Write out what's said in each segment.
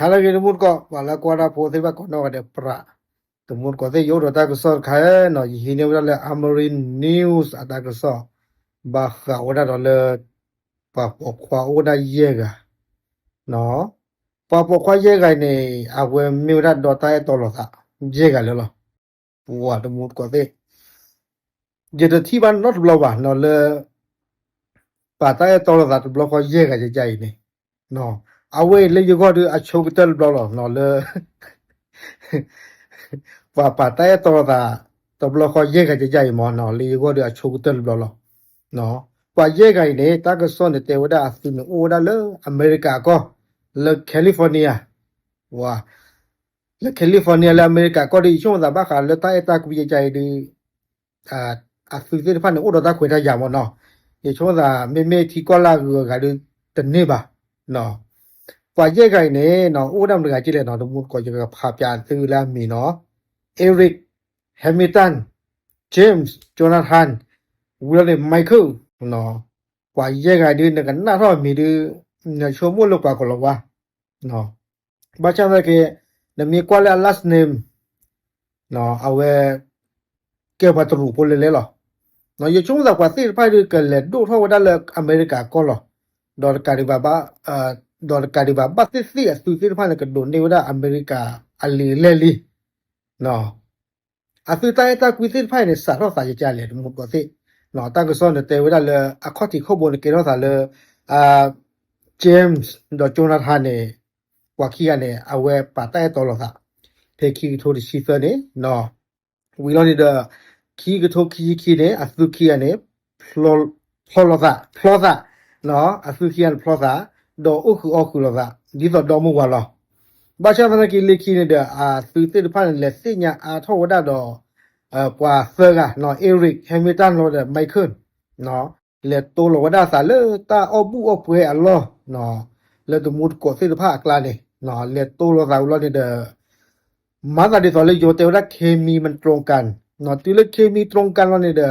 ဟါလၢအဂ့ၤ တမူတကိး ပှၤလၢကွၢ်တၢ်ဖိသ့ၣ်တဖၣ်ကိးနီၢ်ဂၤဒဲး ပြး တမူတကိးသ့ၣ် ယအိၣ်ဒီးတၢ်ကစီၣ်တခါနီၤ, ယဟံးန့ၢ်ဝဲဒၣ်လၢ Amarin News အတၢ်ကစီၣ် ဘၣ်ဃးဝဲဒၣ်ဒီးလၢ ပှၤပိာ်ခွါအိၣ်ဝဲဒၣ်ယဲၢ်ဂၤ ပှၤပိာ်ခွါယဲၢ်ဂၤအံၤန့ၣ် အဝဲမ့ၢ်ဝဲဒၣ်ဒီးတၢ်အဲၣ်တီလိာ်သး ယဲၢ်ဂၤလၢာ်လီၤ. ပှၤတမူတကိးသ့ၣ် ယတထံၣ်ဘၣ်နီတဘျီဘၣ်နီၤလၢ ပာ်တၢ်အဲၣ်တီလိာ်သးတဘျီဃီယဲၢ်ဂၤယဲၢ်ဂၤအံၤန့ၣ်, အဝဲအံၤလၢယဂီၢ်ဒီးအဆိကတၢၢ်တဘျီလီၤနီၤလၢ ပှၤပာ်တၢ်အဲၣ်တီလိာ်သး တဘျီဃီယဲၢ်ဂၤယဲၢ်ဂၤအံၤမ့ၢ်နီၤ လၢယဂီၢ်ဒီးအဆိကတၢၢ်တဘျီလီၤ. ပှၤယဲၢ်ဂၤအံၤန့ၣ် တၢ်ကစီၣ်န့ၣ်တဲဝဲဒၣ်အသုးန့ၣ်အိၣ်ဝဲဒၣ်လၢအမဲရကၤအကီၢ် လၢ California ဝဲ လၢ California လၢအမဲရကၤကီၢ်ဒီး ယဆိကမိၣ်သးဘၣ်ဃးလၢတၢ်အဲၣ်တၢ်ကွံယဲၢ်ဂၤအံၤဒီး အသုးသ့ၣ်တဖၣ်န့ၣ် အိၣ်ဒီးတၢ်ခွဲးတၢ်ယာ်မ့ၢ်နီၤ, ယဆိကမိၣ်သး မ့မ့ၢ်ထံကီၢ်လၢအဂုၤအဂၤဒီးတန့ၢ်ဘၣ်. ပှၤယဲၢ်ဂၤအံၤန့ၣ်နီၤ အိၣ်ဝဲဒၣ်မတၤတဂၤကလဲၣ်နီၤ တမူတကိး ယကဖးပၠးသုလၢအမံၤနီၤ, Eric, Hamilton, James, Jonathan, ဝံၤလီၤန့ၣ် Michael နီၤ, ပှၤယဲၢ်ဂၤဒုး နကနၣ်ထီၣ်အမံၤဒုး နဆိကမိၣ်လၢပှၤကလီၤဝါ ဘၣ်ဆၣ်သနာ်က့ နမ့ၢ်ကွၢ်လၢအ last name အဝဲ ကဲပှၤတရူးဖိလဲၤလဲၤလီၤ. ယဆိကမိၣ်သးပှၤသ့ၣ်တဖၣ်ဒုး ကလဲၤဒိၣ်ထီၣ်ဝဲဒၣ်လၢအမဲရကၤကီၢ်လီၤ. ဒီးတကးဒံးဘၣ် ဒီးတကးဒံးဘၣ် ဘၣ်သ့ၣ်သ့ၣ်အသုးသ့ၣ်တဖၣ်န့ၣ် ကဒိးန့ၢ်ဝဲဒၣ်အမဲရကၤအလံာ်အလဲၢ်လံ အသုးတၢ်အဲၣ်တၢ်ကွံသ့ၣ်တဖၣ်အံၤန့ၣ် စးထီၣ်သးယကလဲၣ် တမူတကိးသ့ၣ်, တၢ်ကစီၣ်န့ၣ်တဲဝဲဒၣ်လၢ အခီၣ်ထံးခီၣ်ဘိန့ၣ် ကဲထီၣ်သးလၢ James ဒီး Jonathan န့ၣ် ပှၤခံဂၤန့ၣ် အဝဲပာ်တၢ်အဲၣ်တီလိာ်သး ဖဲခံကထိတဆံသၢန့ၣ် ဝံၤလီၤန့ၣ်ဒီး ခံကထိခံဆံခံန့ၣ် အသုးခံဂၤန့ၣ် ဖျီလိာ်သး ဖျီသး အသုးခံဂၤန့ၣ်ဖျီသး ဒီးအိၣ်ဃုာ်အီၣ်ဃုာ်လိာ်သး ဒ်သိးဒီမါဝၤလီၤ. ဘၣ်ဆၣ်သနာ်က့လၢခံန့ၣ်ဒီး အသုးသ့ၣ်တဖၣ်န့ၣ် လဲၤသ့ၣ်ညါအါထီၣ်ဝဲဒၣ်ဒီး ပှၤသၢဂၤ Eric, Hamilton လီၤဒီး Michael လဲၤတိလိာ်ဝဲဒၣ်အသးလၢတၢ်အီၣ်ဘူၣ်အီၣ်ပှဲၤအလီၢ် လၢတမူတကိးသ့ၣ်တဖၣ်အကျါန့ၣ် လဲၤတိလိာ်သးဝံၤလီၤန့ၣ်ဒီး မၤသးဒ်သိးလၢယိၤတဲဝဲဒၣ် เคมีมันตรงกัน တုၤလၢ เคมีตรงกัน လီၤန့ၣ်ဒီး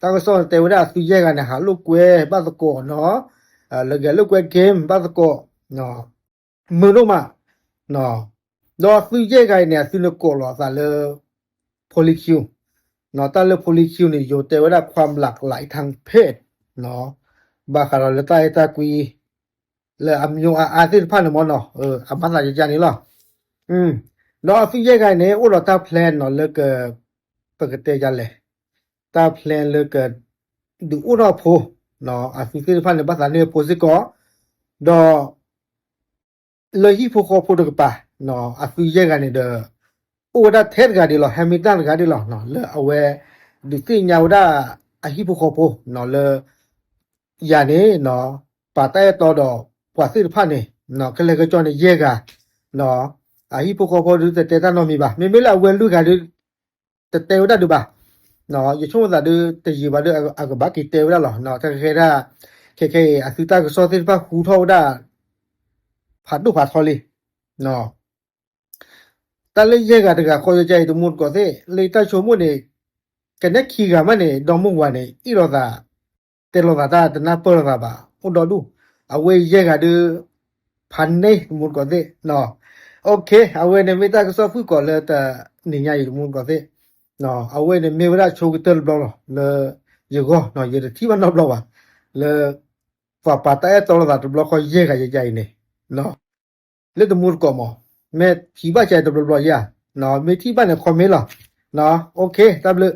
တၢ်ကစီၣ်တဲဝဲဒၣ်အသုးယဲၢ်ဂၤန့ၣ် ဟးလိာ်ကွဲဘၣ်သကိးနီၤ, လၢဂဲၤလိာ်ကွဲ game ဘၣ်သကိး မုာ်ဒိၣ်မး ဒီးအသုးယဲၢ်ဂၤအံၤန့ၣ် အသုးန့ၣ်ကိးလီၤအသးလၢ polycule တၢ်လၢ polycule န့ၣ် ယိၤတဲဝဲဒၣ် ความหลากหลายทางเพศ ဘၣ်ဃးဒီးလၢတၢ်အဲၣ်တၢ်ကွံ လၢအမျိုးအါအါသ့ၣ်တဖၣ်န့ၣ်မ့ၢ်နီၤ အမၤသးယကန့ၣ်လီၤ. ဒီးအသုးယဲၢ်ဂၤအံၤန့ၣ် အိၣ်ဒီးတၢ် plan နီၤ လၢက ပကတဲယၤလဲၣ် တၢ် plan လၢက ဒုးအိၣ်ထီၣ်အဖိ အသုးသ့ၣ်တဖၣ်န့ၣ် ဘၣ်သးန့ၢ်အဖိစ့ၢ်ကီး ဒီး လၢဟံၣ်ဖိဃီဖိတကပၤ အသုးယဲၢ်ဂၤန့ၣ်ဒီး အိၣ်ဝဲဒၣ်ထဲတဂၤဒံးလီၤ Hamilton တဂၤဒံးလီၤ လၢအဝဲ ဒုးသ့ၣ်ညါဝဲဒၣ် အဟံၣ်ဖိဃီဖိ လၢ ယၤန့ၣ် ပာ်တၢ်အဲၣ်တီဒီးပှၤသ့ၣ်တဖၣ်န့ၣ် ခဲလၢာ်ခဲဆ့န့ၣ်ယဲၢ်ဂၤ အဟံၣ်ဖိဃီဖိဒုးတတဲတၢ်နီတမံၤဘၣ် မ့မ့ၢ်လၢအဝဲလွံၢ်ဂၤဒုး တတဲဝဲဒၣ်ဒုးဘၣ်. ယဆိကမိၣ်သးဒုးတယံာ်ဘၣ်ဒီး အကဘၣ်က့ၤတဲဝဲဒၣ်လီၤ. တၢ်ကဟဲဒၣ် ခဲခဲအံၤ အသုးတၢ်ကစီၣ်သ့ၣ်တဖၣ်ဟူထီၣ်ဝဲဒၣ် ဖးဒိၣ်ဖးထီလံ. တၢ်လၢယဲၢ်ဂၤတဂၤဃီယကါအံၤ တမူတကိးသ့ၣ် လၢယတၢ်ဆိကမိၣ်န့ၣ် ကနဲၣ်ခံဂၤမးန့ၣ် ဒီမါဝၤန့ၣ် အ့ၣ်လိာ်သး တဲလိာ်သးတၢ်တနၢ်ပၢၢ်လိာ်သးဘၣ် အိၣ်ဒီဒူၣ် အဝဲယဲၢ်ဂၤဒုး ဖးန့ၢ် တမူတကိးသ့ၣ်. OK အဝဲန့ၣ်မ့ၢ်တၢ်ကစီၣ်ဖုၣ်ကိာ်လၢတနံၤညါအံၤ တမူတကိးသ့ၣ်. အဝဲန့ၣ်မ့ၢ်ဝဲဒၣ်ဆိကတၢၢ်တဘျီလီၤ လၢယဂီၢ် ယတထံၣ်ဘၣ်နီတဘျီဘၣ် လၢ ပှၤပာ်တၢ်အဲၣ်တီလိာ်သးတဘျီဃီယဲၢ်ဂၤယကါအံၤန့ၣ် လၢတမူတကိးမး မ့ၢ်ထံၣ်ဘၣ်ကါတဘျီဘျီယါ မ့ၢ်ထံၣ်ဘၣ်န့ၣ် comment လီၤ. OK တၢ်ဘျုး